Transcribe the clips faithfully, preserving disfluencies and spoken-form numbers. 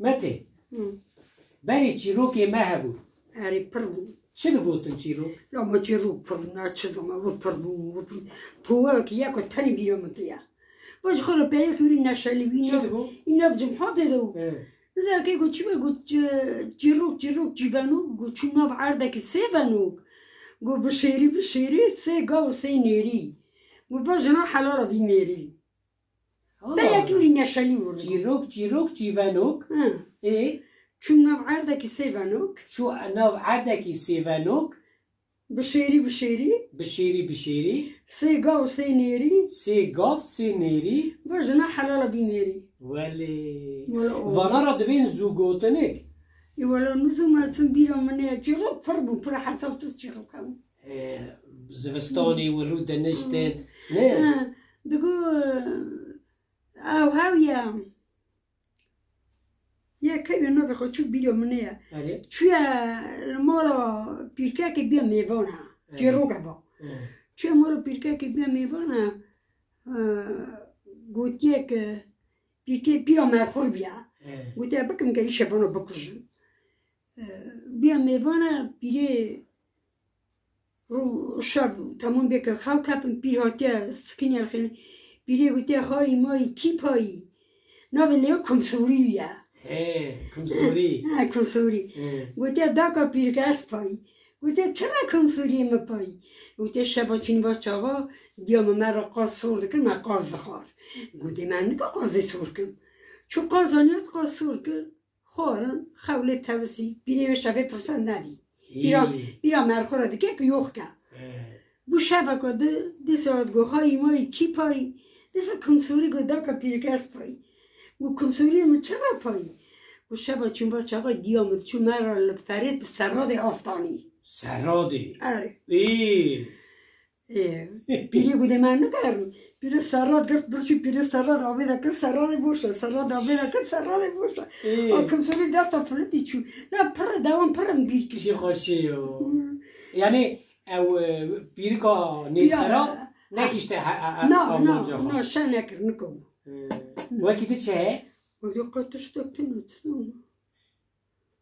Metê, Hı. berê çîrokê me hebû. Erê pir bû. Çi digotin çîrok? La me çîrok pir bûn, her çi doma, wir pir bûn, wir pir bûn. Toweyekî yeko tenê bîra min tê ya. Va ji xwe re peyek wîrî neşelî wî Çi nav, digot? Î nav cimhatê de û. He. Nizam kê got çi be got, çî-, çîrok, çîrok, çîvenok, got çû nav erdekî sêvenok. Got bi şêrî, bi şêrî, sê gav û sê nêrî. Got va jina helala vî mêrî. Allah Peyek Allah. wîrî neşelî wûr. Çîrok, çîrok, çîvenok. Hı. Ê? Çû nav erdekî sêvenok. Çû nav erdekî sêvenok. Bi şêrî, bi şêrî. Bi şêrî, bi şêrî. Sê gav, sê nêrî. Sê gav, sê nêrî. Va jina helala vî mêrî. Welê. Wela o. Vana ra dibên zû gotinik. Ê wela nizû me çim bîra min neye. Çîrok pir bûn, pir hesabsiz çîrok hebûn. He, zivistanê û rû diniştin. Ne? Ha, digo, ew hew ye. Ya kevê navê xwe çû bîra min neye. Erê. Çûye li mala pîrkekê bîya mêvan e. Erê. Çîrok e ba. Erê. Çûye mala pîrkekê bîya mêvan e. E, gotiye ke pîrkê pîra merxur bîya. Erê. Gotiye bikim ke îşe bana bikujin. E, bîya mêvan e pîrê Rû şev temam bê kir, xew kepin, pîr hatiye sikiniye li xênê. Pîrê gotiye, "Hayî mayî kî payî?" Navê lê Kumsûrî ye. He, Kumsûrî. He, Kumsûrî. He. Gotiye, "Daka pîrke ez payî." Gotiye, "Çira Kumsûriyê min payî?" Gotiye, "Şeva çûn va çaxa, diya min me re qaz sor dikir, me qaz dixwar." Gotiye, "Me nika qazê sor kim." Çû qaz aniya, qaz sor kir. Xwarin, xew lê tevisî, pîrê wê şevê firsend nedî. Pîra, Hî. pîra merxura dike ku yox ke. He. Bû şeveka di, dîsa digo, "Hayî mayî kî payî?" Dîsa Kumsûrî got, "Daka pîrke ez payî." Got, "Kumsûrî min çira payî?" Got, "Şeva çûn va çaxa diya min diçû me re li ferêt bi serradê aftanî." Serradê? Erê. Ê. Ê, pîrê got, "Dê me nikarin." Pîrê serrat girt, birçî pîrê serrat avê de kir, serradê boş e, serrat avê de kir, serradê boş e. Ê. A Kumsûrî desta filitî çû. Ya pir e, dewam pir in bîr kir. Çi xweşî yo. Hmm. Yanî ew, e, pîrika Pîra nêvxera nekişte he, he, he, Na, na, Almanca xwe. na, şe nekir, niko. Ê. Wekî di çi heye? Wekî qe tiştek tune, çi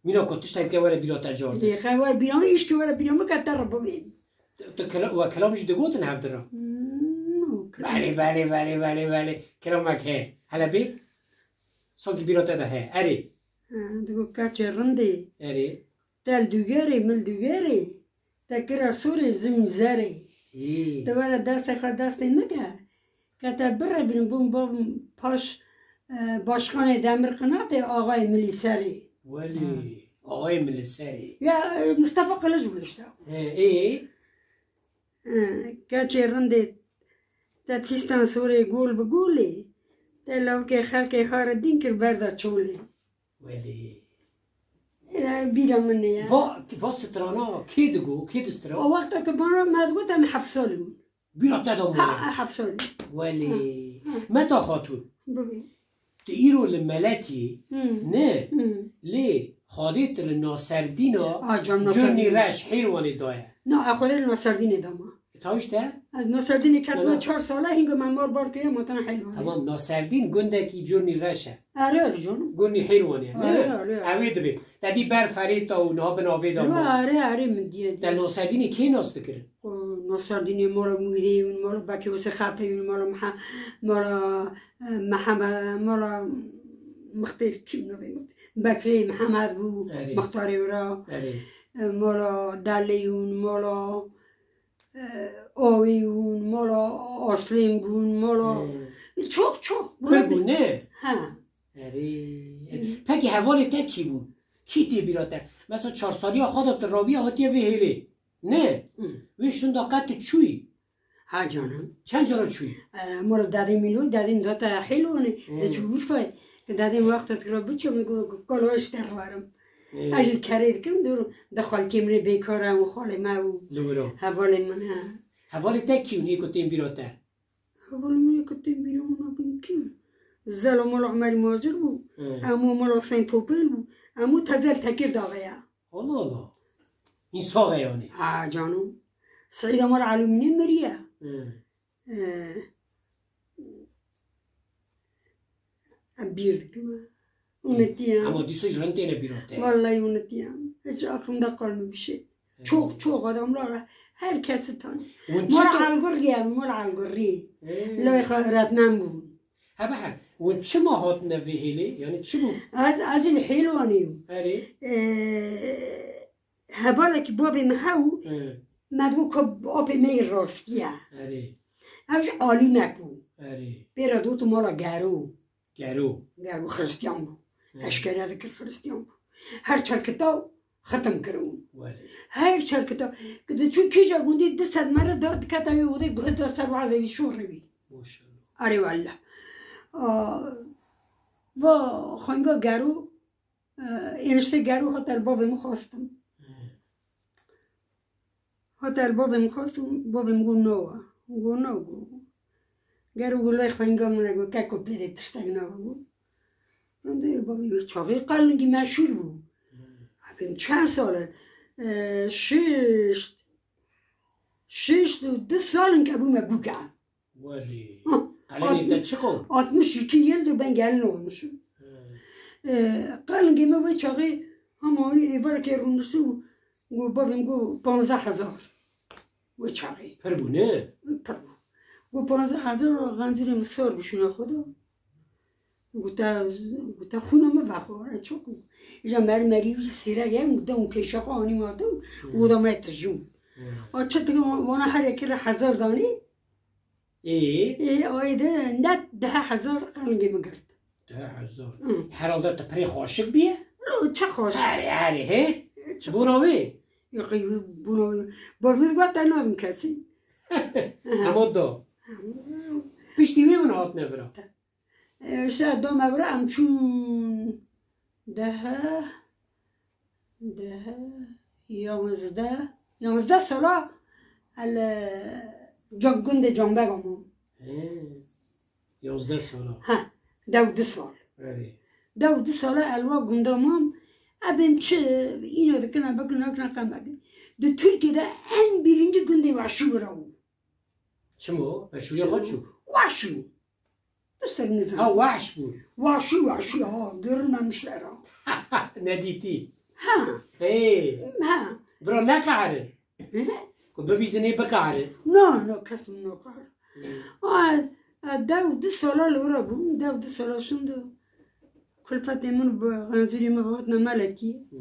Mîna ku tiştek ke were bîra te car de. Ê, xe were bîra min, îşkî were bîra min ke te re bivêm. Tu, tu kela-, we kelam jî digotin hevdira? Hmm, no, kelam. Belê, belê, belê, belê, belê. Kelamek he. Hele bê. Sankî bîra te de he. Erê. Ha, digo, "Keçê rindê. Erê. Tel dugerê, mil dugerê. Te kira sorê zûn zerê." Ê. Te were destê xwe destê min ke. Ke te birevînin bûn bo paş, e, başkanê Demirqinatê Axayê Milîserê. Welê, Hı. Axayê Milîserê. Ya, e, Mistefa Qiliç bû işte. He, ê? E, keçê rindê te tîstan sorê gol bi golê, te lawkê xelkê xare dîn kir berda çolê. Welê. Ya, bîra min e ya. Va, va strana kê digo, kê distira? O wexta ke bana me digot em heft salî bûn. Bîra te de Ha, mane. ha, heft salî. Welê. Ha, ha. Meta Xatûn. Bibî. Tu îro li Meletî, Hmm. ne? Hmm. Lê Xwedê tu li Naserdîna A, can Curnî Naserdîn. Reş Hêlwanê daye. Na, a Xwedê li Naserdînê dama. E, tawîşte? Ez Naserdînê ketime Wala. çar sala, hînga me mar bar kiriye, me tena Hêlwanê. Tamam, Naserdîn gundekî Curnî Reş e. Erê, erê canım. Gundî Hêlwanê, ne? Erê, erê, erê. Ewê dibê. Te dî ber ferêta û niha bin avê de Erê, ma. erê, erê, min diye, diye. Te Naserdînê kê nas dikirin? O, Naserdînê mala Mûdê yûn, mala Bekê Wesê Xefê yûn, mala Meha-, mala, e, Meheme-, mala Mixtêr kim navê Mixtêr? Bekrê Mihemed bû, Erê. Mixtarê wira. Erê. E, mala Delê yûn, mala, e, Awê yûn, mala Aslên bûn, mala Erê. çok çok. Pir bû, ne? Ha. Erê. Hı. Pekî hevalê te kî bûn? Kî tê bîra te? Mesela çar saliya xwe de tu rabiye hatiye vê hêlê. Ne? Hı. Wê şunda qet tu çûyî? Ha canım. Çend cara çûyî? E, mala dadê Mîlo, dadê min data Hêlwanê. Hı. De çû Urfayê. Ke dadê min wexta dikira biçû, min got, "Kalo ez ji te re werim." Hı. Ez jî kerê dikim, dur, de xalkê min ê bêkar e û xalê me û Li wira. hevalê min e. Hevalê te kî bûn, ê ku tên bîra te? Hevalê min ê ku tên bîra min nabin kî? Zela mala Umerî Macir bû. Hı. Emo mala Huseyîn Topêl bû. Emo tezel Tekir daxeya. Allah Allah. Însax e yanî. Ha cano. Seîda mala Elûmînê miriye. Hı. Ee, em bîr dikim. Unutiyam. Ama dîsa jî rind têne bîra te. Vallahi unutiyam. Hiç aklımda kalmamış şey. Çok, çok adamlar, herkesi tanıyor. Hûn çi Mol to- Elgurrî ye, Mol Elgurrî. Ê. Lay xwe öğretmen bû. Hebe he. Hûn çima hatine vê hêlê? Yani çi bû? Ez, ez li Hêlwanê yû. Erê. Ee, hevalekî bavê min hew, Ê. me digot ku apê me yê rastî ye. Erê. Ew jî alîmek bû. Erê. Pê re digotin mala Gero. Gero. Gero Xristiyan bû. Hı. Eşkere dikir Xristiyan bû. Her çar kitaw xitim kiribûn. Welê. Her çar kitaw. Ki diçû kîja gundî du sed mere da diketa wê odê guhê da ser wazê wî şûrê wî. Maşallah. Erê wellah. Aa, va xwenga Gero, e, êniştê Gero hat er bavê min xwestim. Hı. Hat er bavê min xwest û bavê min got nawa. Got na got. Gero got lay xwenga min e got keko pêrê tiştek nawa got. Rindê bavê wê çaxê qelingî meşhûr bû. Ebê min çend sal e? E, şêşt. Şêşt û du sal in ke bûme bûke. Welê. Hı. Qelengê te çi qo? Altmış iki yıldır ben gelin olmuşum. Hı. E, qelingê me wê çaxê hema wî êvarekê rûniştibû. Got bavê min got panzdeh hezar. Wê çaxê. Pir bû ne? Pir bû. Got panzdeh hezar, xencîrê min sor bû şûna xwe da. Got te, got te xûna min vexwe, ez çok. Îja mermerî wî sîrek ye, got de hûn pêşa xwe anî ma tu, Hı. got da me tijûn. Hı. A çi dike wana her yekê re hezar danî? Ê? Ê, ayê de net deh hezar qelingê min girt. Deh hezar. Hı. Herhalde tu pirê xweşik bîye? Lo, çi xweş. Herê, herê, he? Çi Bona wê? Yoxî bona wê. Bavê wî got te nadim kesî. Hema da. Hı. Piştî wê hûn hatine vira? E, işte da me vira em çûn deh, deh, yanzdeh, yanzdeh sala el, e, ca-, gundê Canbega mam. He. Yanzdeh sala. Ha, deh û du sal. Erê. Deh û du sala el wa gunda mam. Ebên çi, îna dikin, bikin, nakin, qem bikin. Di Tirkiyê de en birinci gundê Weşû vira bû. Çima? Weşûya xwe çû? Weşû. Tiştek nizam. Ha, wahş bû. Weşû, Weşû, ha, görülmemiş era. Nedîtî. Ha. Hey. Ha. Bira neqehrin. Hı? Ku bibîzin ê biqehrin. Na, na, kes min naqehir. Hı. Ha, e, deh û du sala li wira bûm, deh û du sala şinda. Kulfetê min bi xenzûrê min ve hatine Melekî. Hı.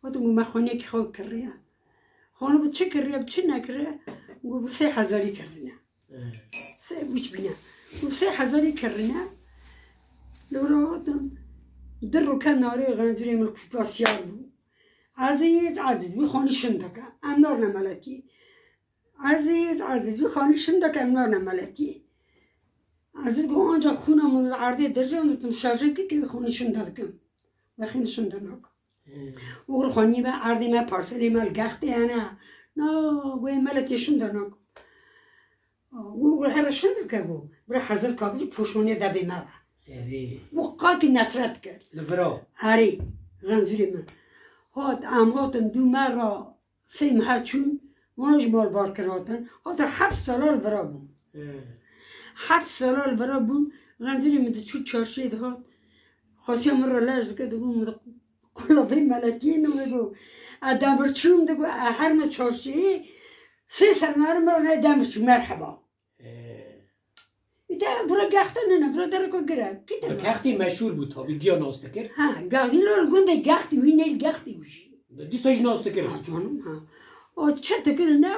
Hatin got me xaniyekî xwe kiriye. Xanî bi çi kiriye, bi çi nekiriye? Got bi sê hezarî kirine. Hı. Sê wîç bîne. Got bi sê hezarî kirine. Li wira hatin di roke narê xenzûrê min kupa siyar bû. Ezîz, Ezîz, wî xanî şindeke. Em narine Melekî. Ezîz, Ezîz, wî xanî şindeke em narine Melekî. Ezîz got, anca xûna min li erdê dirje, min ditim şerjê dike, wî xanî şinda dikim. Wexî min şinda nakim. Hmm. Oxir xanî me, erdê me, parselê me li gextê hene. Na, wê Melekê şinda nakim. Oxir here şindeke got, bira hezar kaxizî poşmanê debê me ve. Erê. Û qakî nefret kir. Li vira. Erê, xenzûrê min. Hat, em hatin dû me ra. Sê meha çûn, wana ji mal bar kir hatin. Hatin heft sala li vira bûn. He. Heft sala li vira bûn. Xencîrê min diçû çarşiyê dihat. Xasiya min re lej dike, digot, min di qulabê Melekiyê nû digot. E, demirçûm digot, e, her me çarşiyê. Sê semer min re demirçû, merheba. Ee. Îte bura gexte nene, bura dereko gire. Kî te Bi kextî meşhûr bû tabî, giya nas dikir. Ha, gextî lo li gundê gextî wî nêl gextî wî jî. Dîsa jî nas dikir. Ha, canım, ha. O çi dikir ne?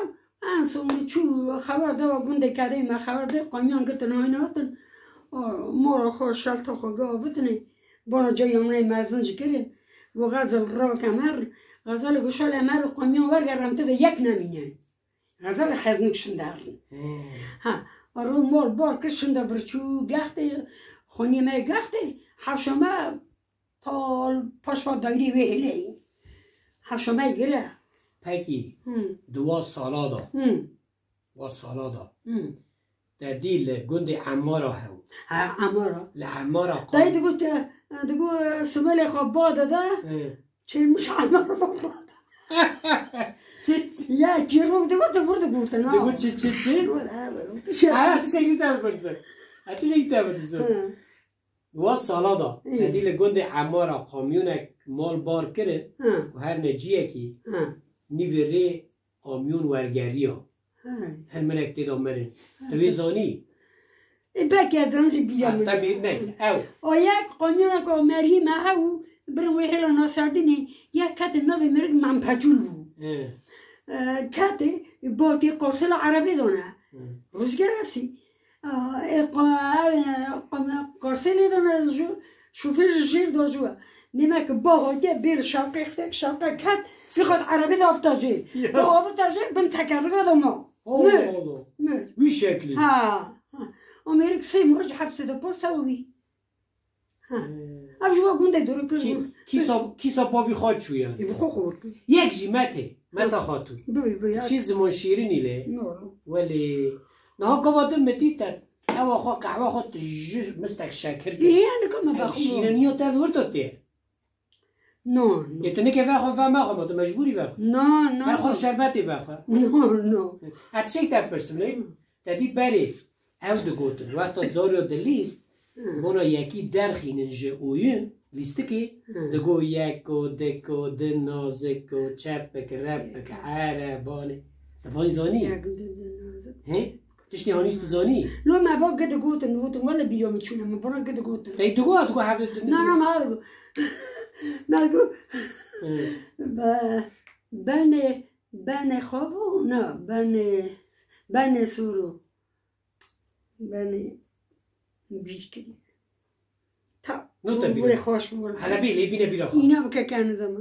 En son çû xeber de wa gundê kedê me xeber de qamiyan girtin hayne hatin. O mora xwe şelta xwe gavitinê. Bona ca yamrê mezin ji kirin. Gu xezel rak emer. Xezel gu şal emer qamiyan werger em te de yek nemîne. Xezel xeznûk şinderin. Hmm. Ha, rû mor bor kir şinde birçû gextê, xonî me gextê, hevşa me tal paşva dayrê wê hêleyî. Hevşa me gire. Pekî, Hmm. di wa sala da, Hmm. wa sala da, Hmm. te dî li gundê Emmara hew. Ha, Emmara. Li Emmara Dayê qal- digot, digot, Simelê xwe ba dede. Hı. Çêmiş Emmar baba. Çi, çi? Ya, çîrok digot, te vur digotin, ha. Digot çi, çi, çi? Digot, ha, digot. Ha, tiştekî te bipirsin. Ha, tiştekî te bipirsin. Hı. Wa sala da, Ê. Tedî li gundê Emara kamyonek mal bar kirin Ha. Û her neciyekî Ha. Nîvê rê kamyon wergeriya. Ha. Hin minek tê de mirin. Ha. Tu wê zanî? Ê, belkî ez zanî bîra Ha, min. Tabii, neyse, ew. O yek kamyonek o merî me ew birin wê hêla naserdinê, yek ketin navê mirik Mempeçûl bû. He. E, ketê, botê qorsela erebê dane. He. Rûzger esî. Ê, qa-, qa-, Karselê de ne ju, şofêr ji jêr da ju. Nêmek ba hatiye bêr şewqê xistek, şewqe ket, pîxat erebê de avta jêr. Yes. Da avta jêr, bin tekerrika da ma. Allah Mir. Allah. Mir. Wî şeklî. Ha, ha. O mêrik sê mah ji hepsê de posta wî. Ha. Ee. Ev ji wa gundê dûr kir. Kî-, kîsa, kîsa bavî xwe çû yani? Ê, bi xwe xwe kir. Yek jî metê, meta xatû. Bi, bi, ya. Çi ziman şîrinî lê. Doğru. Welê, niha gava din min dît te, ewa xwe, qehwa xwe tu ji mistek şekir kir. Ê, yani ka me Ev bexwe. Şîriniya te li wir de tê. No, no. Ê, tu nike vexwe, ve mexwe, ma tu mecbûrî vexwe. No, no. Her xwe şerbetê vexwe. No, no. Ez tiştek te pirsim lê. Te dî berê ew digotin. Wexta Zoryo dilîst, Hı. Bona yekî derxînin ji oyun, lîstikê, Hı. Digo yeko, diko, din, naziko, çepik, repik, Hı. Ere, banê. Te vay zanî? Yek, di, di, nazik. He? Tiştê hanî tu zanî? Lo me va gidi gotin, gotin, wele bîra min çûne, min vana gidi gotin. Te digo, digo hevdî tu. Na, na, me digo. Me digo. Hı. Be-, benê, benê xavo, na, benê, benê soro. Benê bîr kirî. Ta, no te bîr. Wê xweş bû. Hele bî, lê bîne bîra xwe. Îna bike kene dema.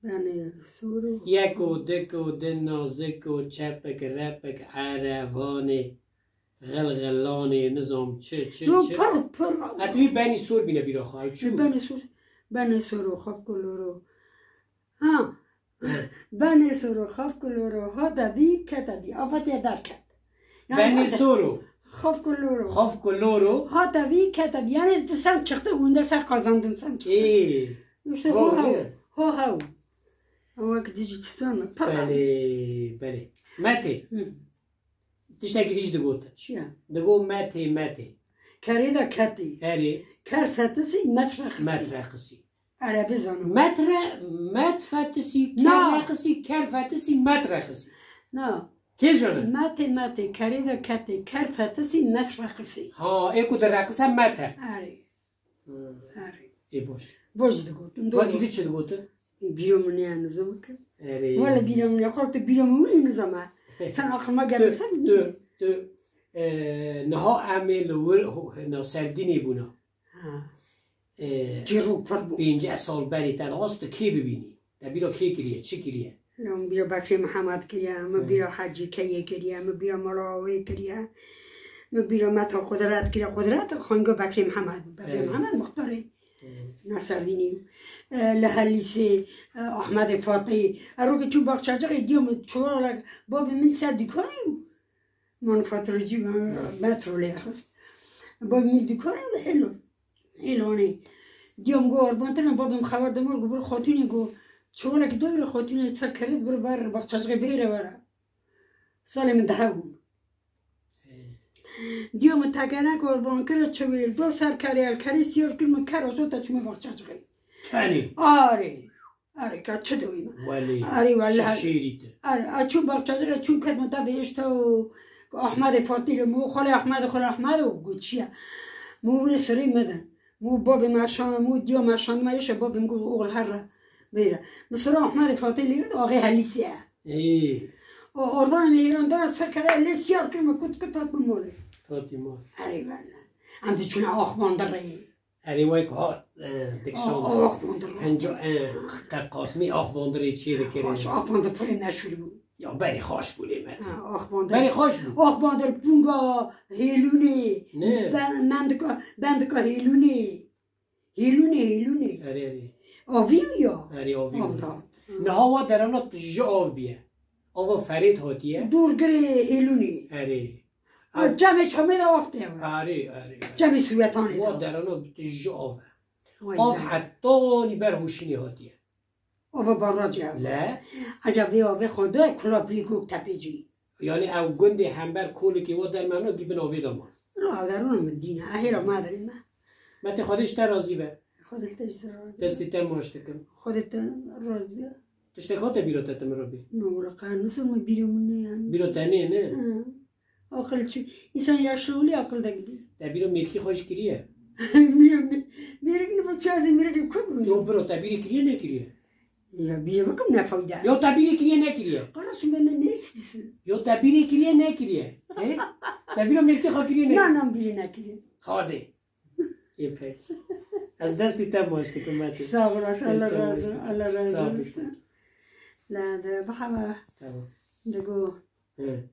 Benê soro. Yeko, diko, din, naziko, çepik, repik, ere, vanê, xilxilanê, nizam çi, çi, no, çi. Pir, pir. Et wî benî sor bîne bîra xwe. Çi? Benê sor, benê soro, xafkoloro. Ha. Benê soro, xafkoloro, hata vî, keta vî. Afetiye derket. Yani Benê hata soro. Xafkoloro. Xafkoloro. Hata vî, keta vî. Yani tu sen çıktı, hunda ser kazandın sen çıktı. Ê. İşte ho haw. Ho haw. Ama ki dijitistan mı? Pala. Belê, belê. Metê. Hı. Tiştekî dî jî digot. Çi ye? Digot metê, metê. Kerê de ketî. Erê. Ker fetisî, met reqisî. Met reqisî. Erebî zanim. Metre, met fetisî, ker reqisî, ker fetisî, met reqisî. Na. Kê jane? Metê, metê, kerê de ketê, ker fetisî, met reqisî. Ha, ê ku direqise met e. Erê. Hı. Erê. Ê baş. Baş digotin, doğru. Wekî dî çi digotin? Bîra min ya nizam ki. Erê. Wele bîra min ya, xwe tu bîra min wî nizam e. Sen aklıma gelirse tu, tu, e, niha em ê li wir, ho-, na serdînê bûna. Ha. E, Çîrok pir bû. Pênceh sal berê te dixwast tu kê bibînî? Te bîra kê kiriye, çi kiriye? Min bîra Bekrê Mihemed kiriye, min bîra Hecî Keyê kiriye, min bîra Mala Awê kiriye, min bîra Meta Qudret kiriye. Qudret xanîga Bekrê Mihemed bû. Bekrê Mihemed muxtarê Naserdînî. E, li Helîsê, e, Ahmedê Fatihê. Erokê çû Baxçacixê diya min çolak, babê min ser dîkanê û manifaturacî, e, metro lê xist. Babê min dîkanê û li Hêlo. Hêlonê. Diyam go arbantina, babim xeber demir go bir xotînê go, çolek dewre xotînê ser kerê bir ber Baxçacixê bêre were. Salê min dehe bûn. Diya min tekene kurban kir çiwêl do ser kerê el kerê siyar kir min kera jota çûme Baxçacixê. Tenê. Arê. Erê, ka çi dewî me? Welê, erê, welê, çi şêrî te. Erê, a çû Baxçacixê, çû ket min te bihişta û Ahmedê Fatî li min, xalê Ahmedê, xalê Ahmedê û got çi ye? Min wî sirê min de. Min bavê me şan, min diya me şan, me yişe bavê min got, oğul herre, bêre. Min sira Ahmedê Fatî li gird, axê Helîsê ye. Ê. O, orvan mêran dara ser kere, lê siyar kir min, kut, kut, hat min molê. Hatî mal. Erê, welê. Em diçûne Axbandirê. Erê wek hat, e, dikşan. Ah, ah, Axbandir. Penca, e, qeqatmî Axbandirê çê dikirin. Xweş, Axbandir pirê meşhur bû. Ya berê xweş bû lê me. Ha, Axbandir. Berê xweş bû. Axbandir punga Hêlûnê. Ne. Ben-, mendika, bendika Hêlûnê. Hêlûnê, Hêlûnê. Erê, erê. Avî ya? Erê, avî. Av da. Niha wa derana tu ji av biye. Ava Ferêt hatiye. Dûrgirê Hêlûnê. Erê. A, cemê çamê de av tê. Erê, erê, erê. Cemê Sûyetanê de. Wa derana tu ji av e. Vay be. Av hetanî ber Hûşînê hatiye. Ava barracê ev. Le? Eca vê avê xwe de kula pî gok tepê cî. Yani ew gundê hember kolikê wa dermemno dî bin avê de ma. Ra derûn min dîne. Ehêra ma derê me. Metê Xwedê ji te razî be. Xwedê te ji razî be. Destê te maç dikim. Xwedê te razî be. Tiştek hate bîra te, tu mirov bî? Na, wela qe nisir me bîra min ne yani. Bîra te nê, ne? Hı. Aqil çi? Însan yaşlı oluyor, aqil de gidiyor. Te bîra mêrikî xwe jî kiriye? Mêrik, mêrik ne bu çağda mêrik kut mu? Yo bro, te bîrê kiriye nekiriye? Ya bîra bikim ne fayda. Yo te bîrê kiriye nekiriye? Kardeşim ben ne istiyorsun? Yo te bîrê kiriye nekiriye? He? Te bîra mêrikî xwe kiriye ne? Na, na bîrê nekiriye. Xadê. Ê pek. Ez destê te maç dikim Metê. Sağ olasın, Allah razı olsun. Allah razı olsun. La de bahava. Tamam. De go. He.